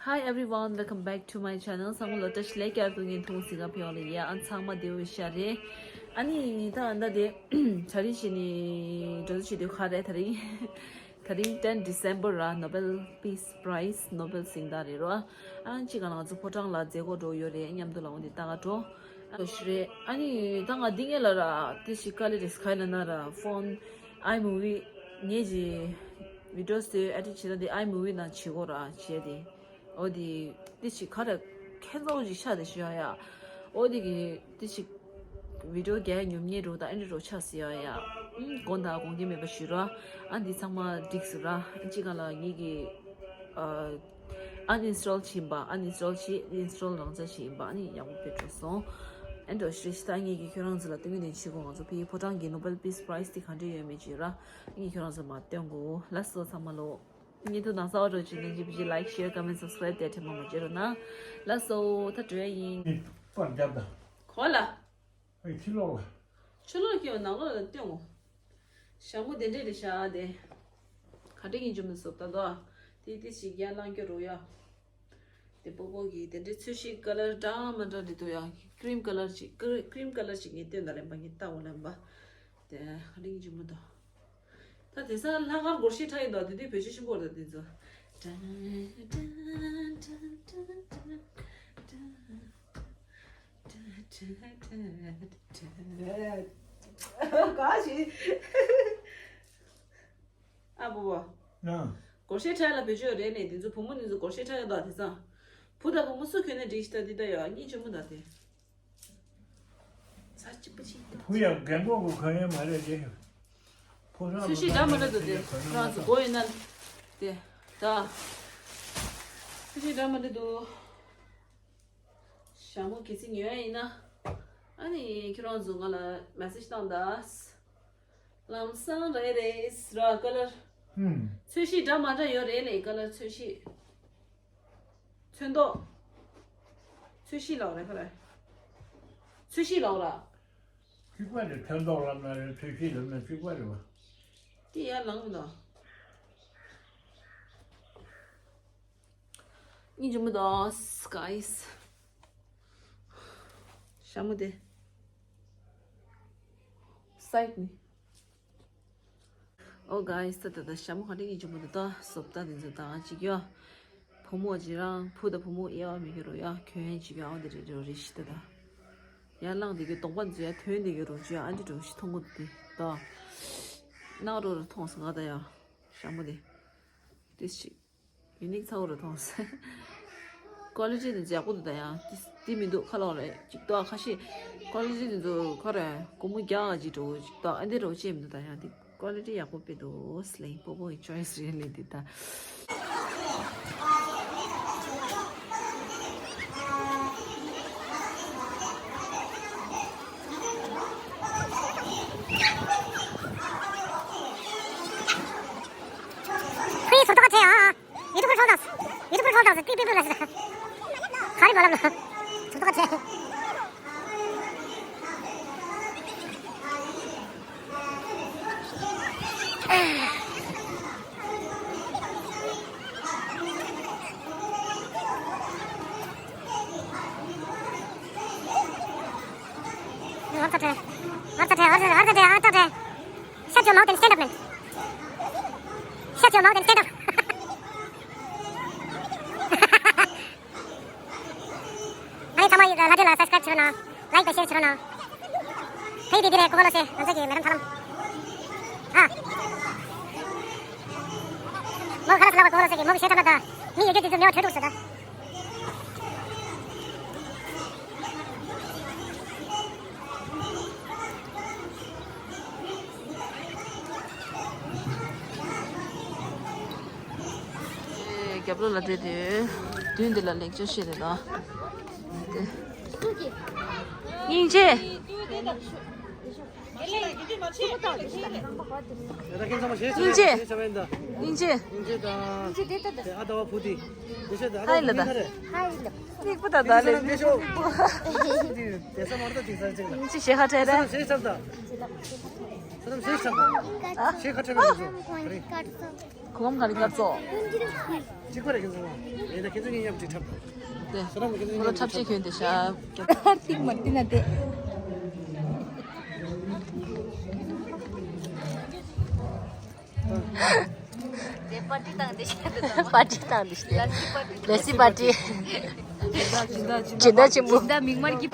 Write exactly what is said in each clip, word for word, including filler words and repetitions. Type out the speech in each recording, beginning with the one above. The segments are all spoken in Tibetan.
Hi everyone, welcome back to my channel. ཚང་མ་ལ་བཀྲ་ཤིས་བདེ་ལེགས། བསྐྱར་དུ་ངའི་ཐུགས་སྣང་གནང་བ་ལ་ཡ། ཨ་ཚང་མ་བདེ་པོ་ཤ་རེད། ཨ་ནི་ད་ཨ་ད་དེ་གྲ་སྒྲིག་བྱས་ནས་འགྲོ་ཚུལ་བྱེད་དུས་ག་རེད། ད་རིང་ད་རིང་ten December ར། Nobel Peace Prize Nobel གཟེངས་རྟགས་རེད་རོ། ཨ་གཅིག་ག་ལ་ང་ཚོ་ཕོ་བྲང་ལ་མཛད་སྒོ་འགྲོ་ཡོད་རེད། མཉམ་དུ་ལ་འོང་དེ་ལྟ་ག་འགྲོ། ཨ་ཞུ་རེད། ཨ་ནི་ད་ང་འདི་ངེད་ལ་ར་དེ་ཞིག་དཀའ་ལས་རེད། ག་ལ་ན་ར་ཕོན་iMovie ངེད་ཀྱི་video དེ་edit བྱེད་ན་དེ་iMovie ནང་བྱེད་དགོས་ར་བྱས་དེ། ཨོ་དེ་དེ་ཞིག་ག་ར་ཁྱད་མཚར་པོ་ཞིག་ཆགས་དེ་ཞུ་ཡ་ཡ། ཨོ་དེ་གི་དེ་ཞིག་video རྒྱག་ཉོབ་ཉེ་རུ་དང་ཨེ་འདྲ་རུ་ཆགས་སི་ཡ་ཡ། ཨུམ་དགོངས་དག་དགོངས་འགལ་མེད་པ་ཞུ་ར། ཨ་འདི་ཚང་མ་འགྲིག་སི་ར། ཨ་གཅིག་ག་ལ་ངེད་ཀྱི་ཨ་uninstall བྱིན་པ། uninstall བྱེད། install རང་བྱ་བྱིན་པ། ཨ་ནི་ཡག་པོ་དཔེ་འགྲོ་སོང་། ཨེ་འགྲོ་ཤི་ཤི། ད་ངེད་ཀྱི་ཁྱོད་རང་ཚོ་ལ་སྟོན་གི་དེ་ཆི་གོ་ང་ཚོ་ཕི་ཕོ་བྲང་གི་Nobel Peace Prize དེ་ག་འདྲ་ཡོད་མེད་ཅིག་ར། ངེད་ཁྱོད་རང་ཚོ་མ་སྟོན་གོ། ལགས་སོ་ཚང་མ་ལོ། ངེད་ཐུགས་དང་གསལ་བ་འགྲོ་ཅིག་ནང་ཅི་བྱེད། like share comment subscribe དེ་ཐེངས་མ་མ་བརྗེད་རོགས་གནང་། ལགས་སོ་ད་འགྲོ་ཡ་ཡིན། པར་རྒྱབ་ད། གོ་ལ། ཨེ་ཕྱི་ལོགས་ལ། ཕྱི་ལོགས་ལ་སྐྱེལ་བ་ནང་ལོགས་ལ་སྟོན་འོ། ཞྭ་མོ་དེ་འདྲས་རེད་ཤག་དེ། ག་འདྲས་ཡིན་རྒྱུ་མི་སོབ་ད་དོ། དེ་དེ་ཞིག་ཡར་ལངས་སྐྱོ་རུ་ཡ། དེ་པོ་པོ་གི་དེ་འདྲས་ཚོས་གཞི་ཀ་ལར་འདྲ་མ་འདྲ་རེད་འདུག་ཡ། cream colour ཅིག་ཀི་cream colour ཅིག་ངས་སྟོན་ད་ལེན་པ་ངས་ལྟ་འོ་ལེན་པ། དེ་ག་འདྲས་ཡིན་རྒྱུ་མི་འདུག་ད་དེང་སང་ལྷག་དཀར་སྒོར་གཞས་འཁྲབ་ཡིན་འདུག་དེ་དུས་བོད་ཆས་ཆེན་པོ་རེད་དེ་ཚོ། ག་ཞིག་ཨ་བོ་བོ། ཡང་། སྒོར་གཞས་འཁྲབ་ལ་བེད་སྤྱོད་རེད་ནས་དེ་ཚོ་བུ་མོ་ནི་ཚོ་སྒོར་གཞས་འཁྲབ་ཡོད་དོ་དེ་ཚང་། བུ་དང་བུ་མོ་སུ་གྱོན་ནས་འགྲིག་ཤི་ད་འདི་ད་ཡོད་གཉིས་ཆུང་མོ་ད་དེ། ཚ་གཅིག་པ་ཅིག་ཡིན་དོ། བུ་ཡང་རྒན་གོག་གི་གོན་ཡས་མ་རེད་དེ། ཕོ་བྲང་ཚོས་གཞི་འདྲ་མ་འདྲ་འདུག་དེ་ཁྱོད་རང་ཚོ་མགོ་ཡིན་ན། དེ། ད། ཚོས་གཞི་འདྲ་མ་འདྲ་འདུག་ཞྭ་མོ་གལ་སྲིད་ཉོ་ཡ་ཡིན་ན། ཨ་ནི་ཁྱོད་རང་ཚོ་ང་ལ་message བཏང་ད། ལམ་སང་རེད་རེད་ར་ཀ་ལར། ཧུམ། ཚོས་གཞི་འདྲ་མ་འདྲ་ཡོད་རེད་ལེ་ཀ་ལར་ཚོས་གཞི། ཚོན་མདོག་ཚོས་གཞི་ལོག་རེད་ཁ་རེད། ཚོས་གཞི་ལོག་ར། གཅིག་པ་རེད། ཚོན་མདོག་ལབ་ན་རེད། ཚོས་གཞི་ལབ་ན་གཅིག་པ་རེད་བ། དེ་ཡར་ལངས་མི་འདུག་ཉིན་རྒྱུན་མི་འདུག guys། ཞྭ་མོ་དེ། སའིད་ནི། ཨོ་guys། ད་ད་ད་ཞྭ་མོ་ག་འདྲ་ཡིན་རྒྱུ་མི་འདུག་ད་བཟོ་ལྟ་དེ་ཚོ་ད་ཅིག་ཡོད། བུ་མོ་ཅིག་རང་བུ་དང་བུ་མོ་དབྱེ་བ་མི་འགྱུར་རོ་ཡ། གྱོན་ཡས་ཅིག་ཡོད་ཨང་དེ་རེད་རོ་རེ་ཞིག་ད་ད། ཡར་ལངས་དེ་གི་གདོང་པ་ཚོ་ཡར་ཐོན་དེ་གི་རོ་ཅིག་ཡོད་ཨང་དེ་རོ་ཞིག་མཐོང་གོ་དེ་ད། ནག་རོ་རོ་མཐོང་སོང་ང་ད་ཡ། ཞྭ་མོ་དེ། ཏིས་ཅིག་ཡུ་ནིག་ཚ་བོ་རུ་མཐོང་སོང་། ཀོ་ལི་ཊི་དེ་ཚོ་ཡག་པོ་འདུག་ད་ཡང་ཏིས་ཏི་མི་འདུག་ཁ་ལོག་རེད་ཅིག་ཏོ་ཁ་ཤས། ཀོ་ལི་ཊི་དེ་ཚོ་ཁ་རེ་སྒོར་མོ་བརྒྱ་ཅིག་འགྲོ་ཅིག་ཏོ་ཨ་འདི་རོ་ཅེས་མི་འདུག་ད་ཡང་ཏི་ཀོ་ལི་ཊི་ཡག་པོ་དཔེ་འདུག་སི་ལེ་པོ་པོ་ཡི་ཅོའི་སི་རེད་ལེ་འདི་ད། ཕུའི་ཚོ་ཏོག་ཚེ་ཨ། ཡུ་ཊུབ་ཁྲོག་དང་། ཡུ་ཊུབ་ཁྲོག་དང་ཟེར་ཏིག་ཏིག་ཏིག་ལ་ཟེར། ག་རེ་མ་ལབ་ན། ཚོ་ཏོག་ཚེ། Shut your mouth and stand up, man. Shut your mouth and stand up. ཨ་ནི་ཚང་མ་ལྷ་ལྡན་ལ་subscribe བྱེད་རོགས་གནང་། like དང་share བྱེད་རོགས་གནང་། ཕ་ཡི་དེ་འདི་རེད། ཀོ་ཀོ་ལོ་སེ་ང་ཚོ་གི་མེ་ཌམ་ཐ་ལམ། ཨ། མོ་ཁ་ལ་སླ་བ་ཀོ་ཀོ་ལོ་སེ་གི་མོ་གི་ཤེས་ཐམ་ད། མི་ཡོད་རྒྱུ་དེ་ཚོ་མེ་བ་བྲོས་འདུག་ཟེར་ད། རྒྱབ་ལོགས་ལ་བསྡད་དེ་མདུན་འདི་ལ་ལེགས་ཆ་བཤད་དེ་དང་། སྙིང་རྗེ། སྙིང་རྗེ། སྙིང་རྗེ། ཧའི་ལ་ད། སྙིང་པོ་ད་ད་ལེ། སྙིང་པོ། སྙིང་རྗེ་ཞེ་ཁ་བྲལ་རེད། ཨ། གོམ་ག་རེ་སྐར་ཚོགས། གཅིག་པ་རེད་ཁྱེད་ཚོ། ཡིན་ད་ཁྱེད་ཚོ་གཉིས་མཉམ་གཅིག་འཁྲབ་དང་། དེ་ཁོ་རང་འཁྲབ་ཆས་གྱོན་དེ་ཤག་ཐིག་མ་ཏི་ན་དེ། དེ་པར་ཊི་བཏང་དེ་ཤག་པར་ཊི་བཏང་དེ་ཤག་ལ་སི་པར་ཊི། ལ་སི་པར་ཊི། སྦྱིན་བདག་ཆེན་པོ། སྦྱིན་བདག་མིག་དམར་གྱི།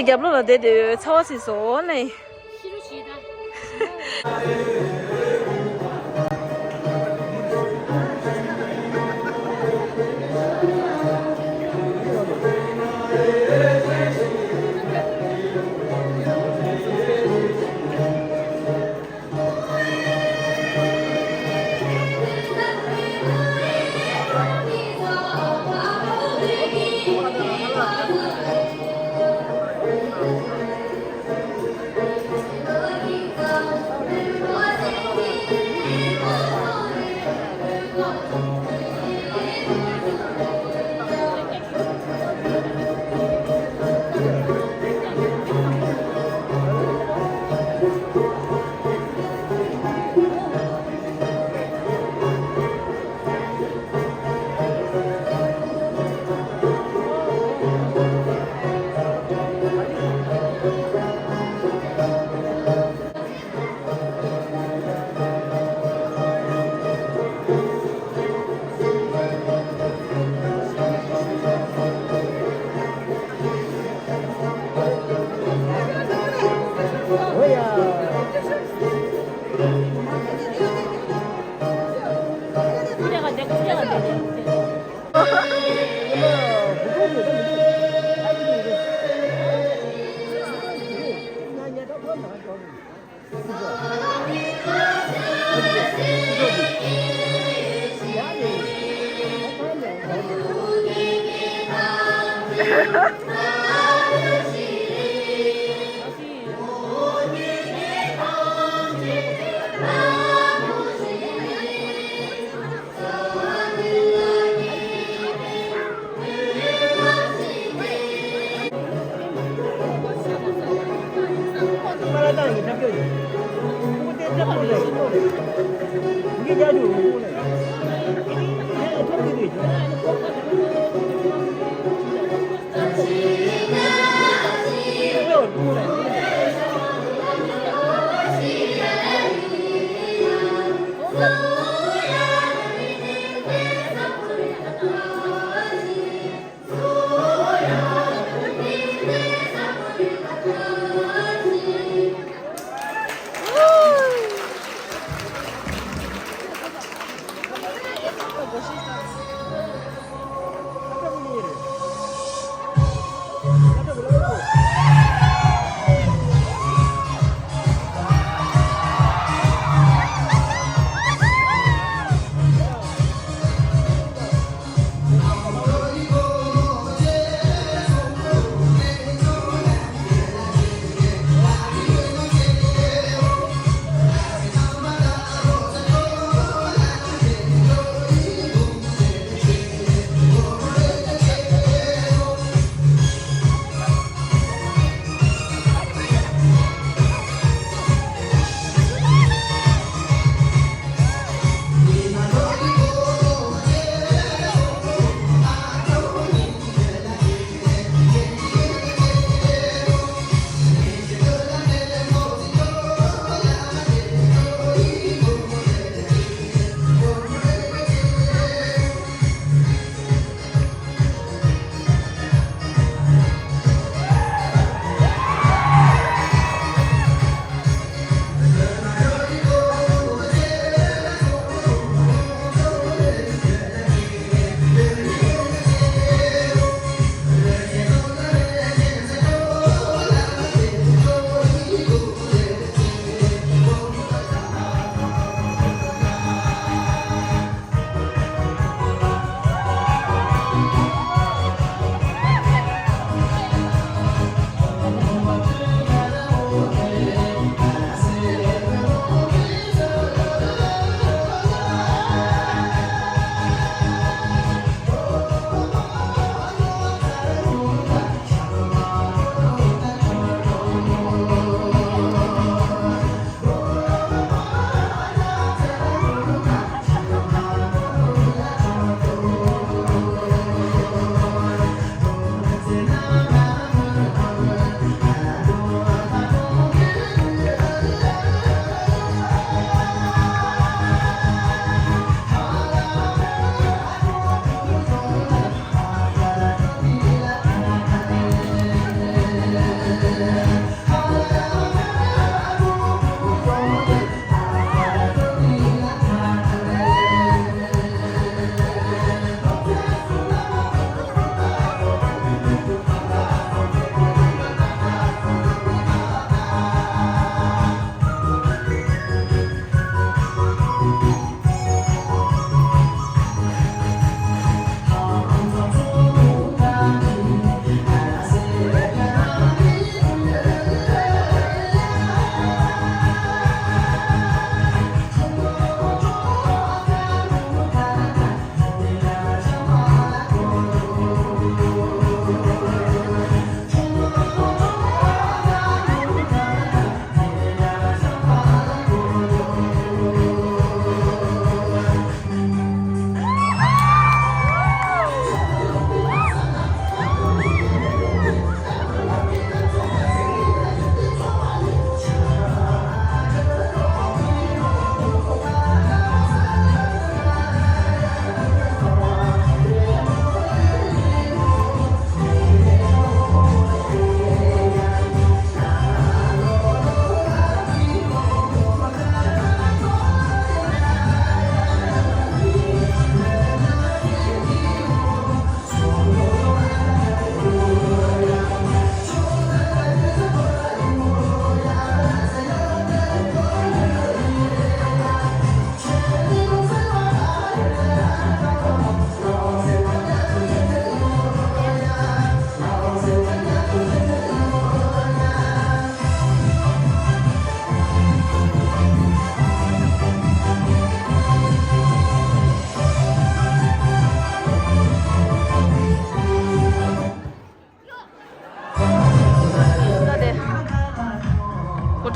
རྒྱབ་ལོགས་ལ་བསྡད་དེ་ཡོད། ཚ་བ་ཟིན་སོང་ནས།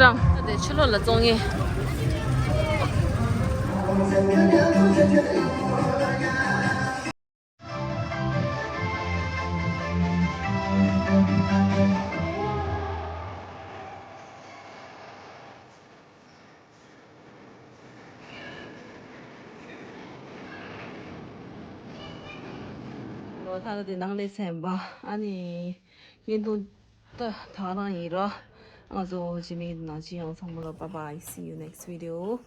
ཀྲང་། དེ་ཕྱི་ལོགས་ལ་བཙོང་ངེ། ལོ་ཐ་ན་དེ་ནང་ལས་སེམས་པ་ཨ་ནི་བརྙན་ཐུང་ད་ཐག་རང་ཡིན་རོ། ང་ཚོ་ཇི་མིན་ནང་ཅི་ཡང་ཚང་མ་ལ་bye bye, see you next video.